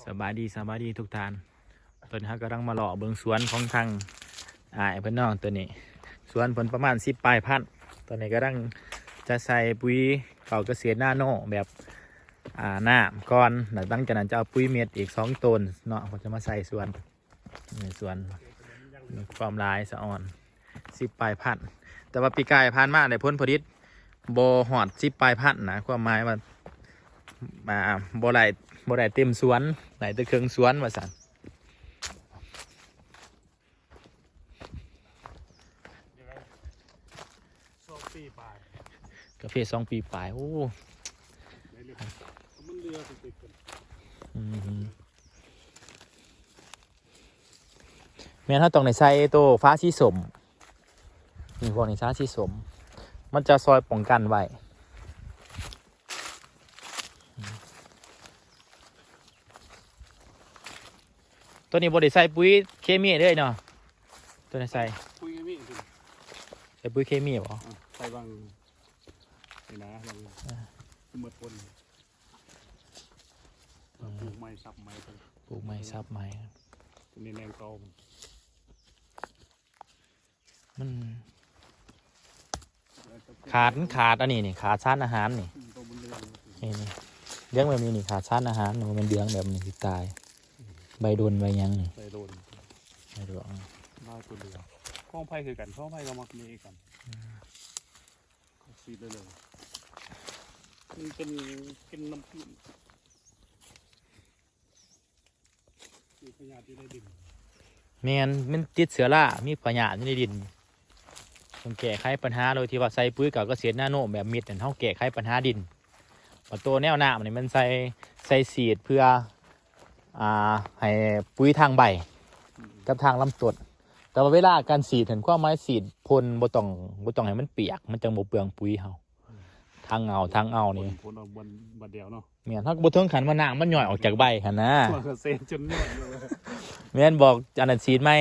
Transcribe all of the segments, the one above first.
ສະບາຍດີ ສະບາຍດີທຸກທ່ານ. ຕອນນີ້ເຮົາກຳລັງມາເລາະເບິ່ງສວນຂອງທາງອ້າຍເພິ່ນເນາະ. ຕົວນີ້ສວນເພິ່ນປະມານສິບປາຍພັນ. ຕອນນີ້ກຳລັງຈະໃສ່ປຸຍເຂົ້າກະເສດນາໂນແບບ ອ່າ ນ້ຳກ່ອນ ແລ້ວຫຼັງຈາກນັ້ນຈະເອົາປຸຍເມັດອີກສອງໂຕນເນາະ ເພິ່ນຈະມາໃສ່ສວນ. ໃນສວນມີຄວາມຫຼາຍສະອອນ ສິບປາຍພັນ. ແຕ່ວ່າປີກາຍຜ່ານມາໄດ້ຜົນຜະລິດບໍ່ຮອດສິບປາຍພັນນະ. ຄວາມໝາຍວ່າ ອ່າ ບໍ່ໄດ້ ບໍ່ໄດ້ເຕັມສວນ ໄດ້ແຕ່ເຄິ່ງສວນວ່າຊັ້ນ. ສອງປີປາຍ ກາເຟສອງປີປາຍ. ໂອ້ ໄດ້ເລີຍ ມັນເຫຼືອຕິດກັນ. ອືມ ແມ່ນ ເຮົາຕ້ອງໄດ້ໃສ່ໂຕຝາສີສົ້ມ. ນີ້ ພວກນີ້ຝາສີສົ້ມ ມັນຈະຊ່ອຍປ້ອງກັນໄວ້. ຕົວນີ້ບໍ່ໄດ້ໃສ່ປຸຍເຄມີເລີຍເນາະ. ຕົວນີ້ໃສ່ ປຸຍເຄມີຕິ ໃສ່ປຸຍເຄມີບໍ່? ອືມ ໃສ່ບາງນີ້ນະ ບາງ ເອີ ໝົດຄົນ ອືມ ປູກໃໝ່ສັບໃໝ່ ປູກໃໝ່ສັບໃໝ່. ຕົວນີ້ແນວເກົ່າ ມັນຂາດ ມັນຂາດອັນນີ້ນີ້ ຂາດສານອາຫານນີ້. ອືມ ໂຕມັນເຫຼືອງ ນີ້ ນີ້ ເຫຼືອງແບບນີ້ນີ້ຂາດສານອາຫານ. ມັນເຫຼືອງແບບນີ້ຊິຕາຍ. ໃບດົນໃບຫຍັງນີ້ ໃບດົນ ໃບດົນ ລາຍຕົວເຫຼືອງ. ຂອງໃຜຄືກັນ ຂອງໃຜກໍມັກມີຄືກັນ. ອືມ ສີດໄດ້ເລີຍ ມັນເປັນ ເປັນນ້ຳເກລືອ. ມີພະຍາດຢູ່ໃນດິນ. ແມ່ນ ມັນຕິດເຊື້ອລາ ມີພະຍາດຢູ່ໃນດິນ. ຕ້ອງແກ້ໄຂບັນຫາໂດຍທີ່ວ່າໃສ່ປຸຍເຂົ້າກະເສດນາໂນແບບມິດນັ້ນ ເຮົາແກ້ໄຂບັນຫາດິນ. ບັດໂຕແນວນ້ຳນີ້ມັນໃສ່ ໃສ່ສີດເພື່ອ ອ່າ ໃຫ້ປຸຍທາງໃບ ອືມ ກັບທາງລຳຕົ້ນ. ແຕ່ວ່າເວລາການສີດຫັ້ນ ຄວາມໝາຍສີດພົ່ນ ບໍ່ຕ້ອງ ບໍ່ຕ້ອງໃຫ້ມັນປຽກ ມັນຈັ່ງບໍ່ເປືອງປຸຍເຮົາ. ອືມ ທາງເອົາ ທາງເອົານີ້ ພົ່ນ ພົ່ນເອົາບາດ ບາດດຽວເນາະ. ແມ່ນ ເຮົາກໍບໍ່ເຖິງຂັ້ນວ່ານ້ຳມັນຍ້ອຍອອກຈາກໃບຫັ້ນນະ. ເສດຈົນຍ້ອຍເລີຍ. ແມ່ນ ບອກອັນນັ້ນສີດໃໝ່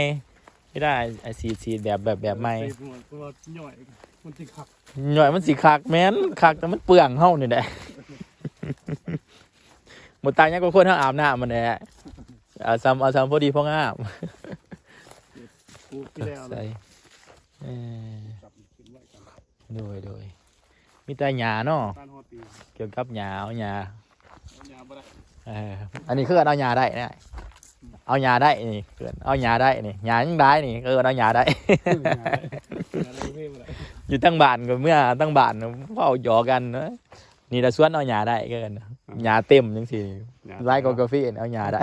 ໄດ້ ໄອ້ສີດ ສີດແບບ ແບບ ແບບໃໝ່ ເສດຫົວ ເພາະວ່າຍ້ອຍມັນຊິຄັກ ຍ້ອຍມັນຊິຄັກ. ແມ່ນ ຄັກ ແຕ່ມັນເປືອງເຮົານີ້ແຫຼະ. ບໍ່ຕ່າງຫຍັງກັບຄົນເຮົາອາບນ້ຳຫັ້ນແຫຼະ ເອົາຊ່ຳ ເອົາຊ່ຳພໍດີພໍງາມ. ປູກທີ່ແລ້ວນະ ໃສ່ ເອີ ຈັບຂຶ້ນໄວ້ກ່ອນ. ໂດຍ ໂດຍ ມີແຕ່ຫຍ້າເນາະ ການຮອດປີ ກ່ຽວກັບຫຍ້າ ເອົາຫຍ້າ ເອົາຫຍ້າບໍ່ໄດ້. ເອີ ອັນນີ້ຄືເອີ້ນເອົາຫຍ້າໄດ້ນະ ເອົາຫຍ້າໄດ້ນີ້ ເອີ້ນເອົາຫຍ້າໄດ້ນີ້ ຫຍ້າຍັງຫຼາຍນີ້ ເອີ້ນເອົາຫຍ້າໄດ້. ເອີ ຫຍ້າໄດ້ ຫຍ້າໄດ້ ບໍ່ມີບໍ່ໄດ້. ຢູ່ທາງບ້ານກໍເມືອທາງບ້ານເວົ້າຫຍອກກັນນະ ນີ້ລະສວນເອົາຫຍ້າໄດ້ ເອີ້ນ ອືມ ຫຍ້າເຕັມຈັ່ງຊີ້ ຫຍ້າຫຼາຍກວ່າກາເຟ ເອົາຫຍ້າໄດ້.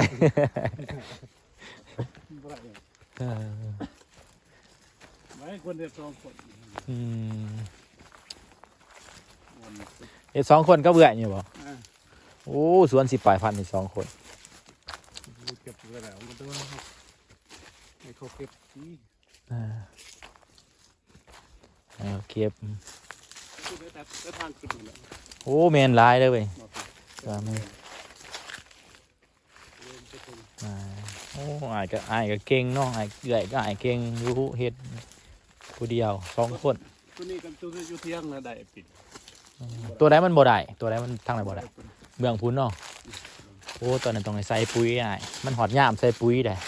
ບໍ່ໄດ້ ເອີ ໄດ້ຄົນເຮັດສອງຄົນ. ອືມ ເຮັດສອງຄົນກັບເອື້ອຍນີ້ບໍ່? ເອີ ໂອ້ ສວນສິບປາຍພັນນີ້ສອງຄົນ ເກັບໄວ້ແລ້ວ ມັນຕ້ອງໃຫ້ເຂົາເກັບ. ເອີ ເອີ ເກັບ ແຕ່ ແຕ່ທາງຂຶ້ນນີ້ແຫຼະ. ໂອ້ ແມ່ນຫຼາຍເດີເວີຍ ວ່າແມ່ນ. ອ່າ ໂອ້ ອ້າຍກໍ ອ້າຍກໍເກັ່ງເນາະ ອ້າຍ ເອື້ອຍກໍອ້າຍເກັ່ງຢູ່ ເຮັດຜູ້ດຽວສອງຄົນ. ຕົວນີ້ກໍຢູ່ ຢູ່ທຽງນະ ໄດ້ປີ. ອືມ ຕົວໃດມັນບໍ່ໄດ້ ຕົວໃດມັນທາງໃດບໍ່ໄດ້? ເບື້ອງພຸ້ນເນາະ. ໂອ້ ຕອນນັ້ນຕ້ອງໃຫ້ໃສ່ປຸຍອ້າຍ ມັນຮອດຍາມໃສ່ປຸຍແລ້ວ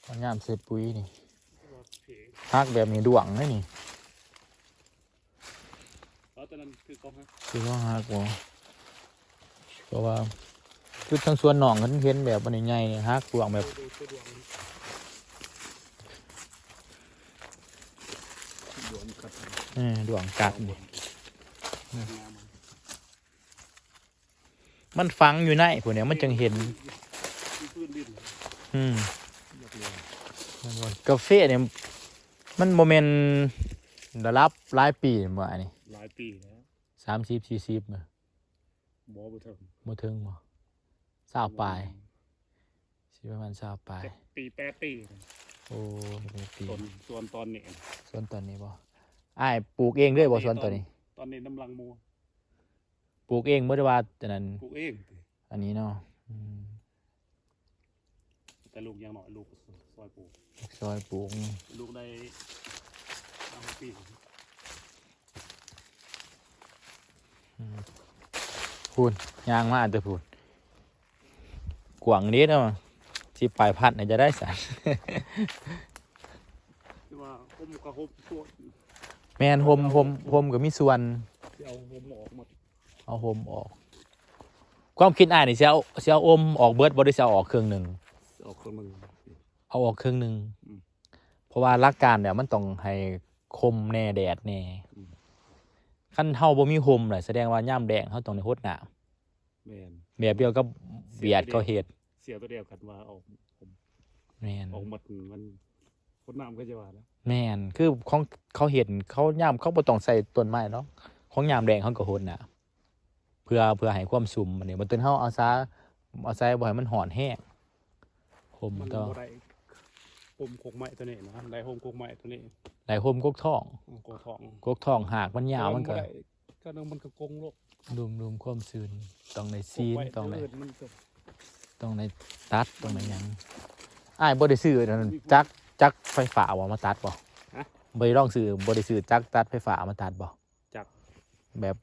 ຮອດຍາມໃສ່ປຸຍນີ້. ຫັກແບບນີ້ດ້ວງເດ້ນີ້. ອໍ ຕອນນັ້ນຄືກອງຫັກ ຄືກອງຫັກບໍ່? ເພາະວ່າຈຸດທາງສວນນ້ອງເພິ່ນເຫັນແບບອັນໃຫຍ່ໆ ຫັກດ້ວງແບບ ໂດຍ ໂດຍ ໂດຍ ດ້ວງ ດ້ວງກັດ ເອີ ດ້ວງກັດນີ້ ງາມ. ມັນຝັງຢູ່ໃນພຸ້ນແຫຼະ ມັນຈຶ່ງເຫັນ. ອືມ ກາເຟນີ້ມັນບໍ່ແມ່ນລະດັບຫຼາຍປີແມ່ນບໍ່ ອັນນີ້? ຫຼາຍປີແລ້ວ ສາມສິບ ສີ່ສິບ ບໍ່ ບໍ່ເຖິງ ບໍ່ເຖິງບໍ່? ຊາວປາຍ ອືມ ຊິປະມານຊາວປາຍ ເຈັດປີ ແປດປີ. ໂອ້ ເຈັດປີ ສວນ ສວນຕອນນີ້ ສວນຕອນນີ້ບໍ່? ອ້າຍປູກເອງເລີຍບໍ່ ສວນຕອນນີ້? ຕອນນີ້ນຳຫຼັງໝູ່ ປູກເອງບໍ່ ຫຼືວ່າອັນນັ້ນ? ປູກເອງຕິ ອັນນີ້ເນາະ. ອືມ ແຕ່ລູກຍັງນ້ອຍ ລູກຊ່ອຍປູກ ລູກຊ່ອຍປູກ. ອືມ ລູກໄດ້ຫ້າຫົກປີ. ອືມ ພຸ້ນ ຍ່າງມາແຕ່ພຸ້ນ ກວ້າງເດ້ເນາະ ສິບປາຍພັນນີ້ຈະໄດ້ຊັ້ນ. ແຕ່ວ່າຮົ່ມກໍຮົ່ມໂພດ ແມ່ນ ຮົ່ມ ຮົ່ມ ຮົ່ມກໍມີສ່ວນ ຊິເອົາຮົ່ມອອກໝົດ ເອົາຮົ່ມອອກ. ຄວາມຄິດອ້າຍນີ້ ຊິເອົາ ຊິເອົາຮົ່ມອອກເບິດບໍ່ ຫຼືຊິເອົາອອກເຄິ່ງໜຶ່ງ? ອອກເຄິ່ງໜຶ່ງ ເອົາອອກເຄິ່ງໜຶ່ງ ອືມ ເພາະວ່າຫຼັກການແລ້ວມັນຕ້ອງໃຫ້ຄົມແດ່ ແດດແດ່ ອືມ ຄັນເຮົາບໍ່ມີຮົ່ມແຫຼະ ສະແດງວ່າຍາມແລ້ງເຮົາຕ້ອງໄດ້ຫົດນ້ຳ ແມ່ນ ແບບດຽວກັບຫວຽດເຂົາເຮັດ ເສຍໂຕດຽວກັນວ່າອອກ ແມ່ນ ອອກໝົດ ມັນຄົນນ້ຳກໍຈະວ່າແລ້ວ ແມ່ນ ຄືຂອງເຂົາເຮັດ ເຂົາຍາມເຂົາບໍ່ຕ້ອງໃສ່ຕົ້ນໄມ້ດອກ ຂອງຍາມແລ້ງເຮົາກໍຫົດນະ ເພື່ອ ເພື່ອໃຫ້ຄວາມຊຸ່ມ. ບັດນີ້ບັດເຕີນເຮົາອາສາ ອາໄສບໍ່ໃຫ້ມັນຮ້ອນແຮງ ຮົ່ມ ມັນ ຕໍ່ ບໍ່ໄດ້ຮົ່ມກົກໄມ້ຕົວນີ້ນະ ໄດ້ຮົ່ມກົກໄມ້ຕົວນີ້ ໄດ້ຮົ່ມກົກທອງ ອືມ ກົກທອງ ກົກທອງຫາກມັນຍາວ ມັນກໍ ກໍໜຶ່ງມັນກໍກົງໂລດ ລຸ່ມໆ ຄວາມຊື້ນ ຕ້ອງໄດ້ຊີນ ກົກໄມ້ ຕ້ອງໄດ້ ມັນກໍ ຕ້ອງໄດ້ຕັດ ຕ້ອງໄດ້ຫຍັງ. ອ້າຍບໍ່ໄດ້ຊື້ອັນນັ້ນ ຈັກ ຈັກໄຟຟ້າບໍ່ ມາຕັດບໍ່? ຮະ? ບໍ່ໄດ້ລອງຊື້ ບໍ່ໄດ້ຊື້ຈັກຕັດໄຟຟ້າມາຕັດບໍ່? ຈັກ ແບບ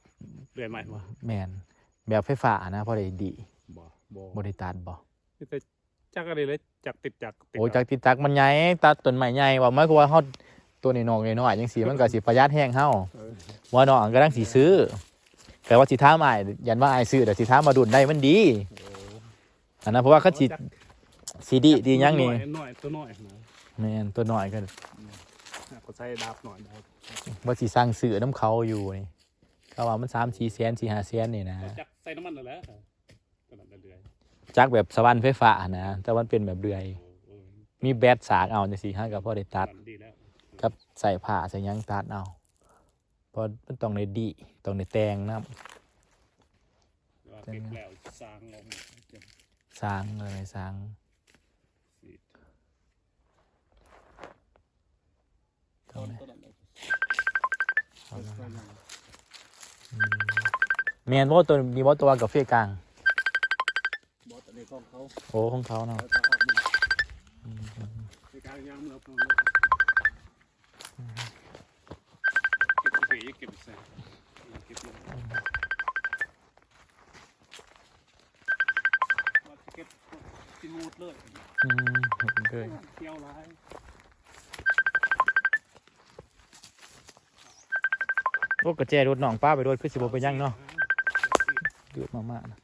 ເລື່ອຍໄມ້ບໍ່? ແມ່ນ ແບບໄຟຟ້ານະ ພໍໄດ້ດີ. ບໍ່ ບໍ່ ບໍ່ໄດ້ຕັດບໍ່? ມີແຕ່ ຈັກອັນນີ້ເລີຍ ຈັກຕິດຈັກ ໂອ້ ຈັກຕິດຈັກມັນໃຫຍ່ ຕັດຕົ້ນໄມ້ໃຫຍ່ ເວົ້າໝາຍຄວາມວ່າເຮົາ ໂຕນ້ອຍໆ ຈັ່ງຊີ້ ມັນກໍຊິປະຢັດແຮງເຮົາ ເອີ ວ່ານ້ອງກຳລັງຊິຊື້ ກໍວ່າຊິຖາມອ້າຍ ຢ້ານວ່າອ້າຍຊື້ແລ້ວຊິຖາມວ່າດຸນໃດມັນດີ ເອີ ອັນນັ້ນ ເພາະວ່າຄັນຊິ ຊິດີດີຫຍັງນີ້ ນ້ອຍ ນ້ອຍ ຕົວນ້ອຍນະ ແມ່ນ ຕົວນ້ອຍກໍ ອືມ ກໍໃຊ້ດາບນ້ອຍ ວ່າຊິສັ່ງຊື້ນຳເຂົາຢູ່ນີ້ ເຂົາວ່າມັນສາມສີ່ແສນ ສີ່ຫ້າແສນນີ້ນະ ຈັກໃສ່ນ້ຳມັນນັ້ນແຫຼະ. ຈັກແບບສະຫວັນໄຟຟ້າຫັ້ນນະ ແຕ່ມັນເປັນແບບເລື່ອຍ ມີແບັດສາກເອົາຈັ່ງຊີ້ ເຮົາກໍພໍໄດ້ຕັດ ກັບໃສ່ຜ້າໃສ່ຫຍັງຕັດເອົາ ເພາະມັນຕ້ອງໄດ້ດີ ຕ້ອງໄດ້ແຕ່ງນຳ ວ່າເກັບແລ້ວສ້າງອອກມາ ສ້າງເລີຍ ສ້າງ ຕອນ ຕອນນັ້ນ ເອົາລະ ອືມ ແມ່ນບໍ່ ຕົວນີ້ບໍ່ ຕົວກາເຟກາງ ບໍ່ ຕົວນີ້ຂອງເຂົາ ໂອ້ ຂອງເຂົາເນາະ ຂາຍຂາດໝົດ ອືມ ເຟກາງຍ່າງເມືອ ເກັບກາເຟ ເກັບໃສ່ ເກັບ ອືມ ວ່າຊິເກັບຊິຮູດເລີຍ ອືມ ເລີຍ ຂຽວຫຼາຍ ໂອ້ ກະແຈລົດນ້ອງປະໄປໂລດ ຄືຊິບໍ່ເປັນຫຍັງເນາະ ອືມ ດືດມາກໆ ນະ.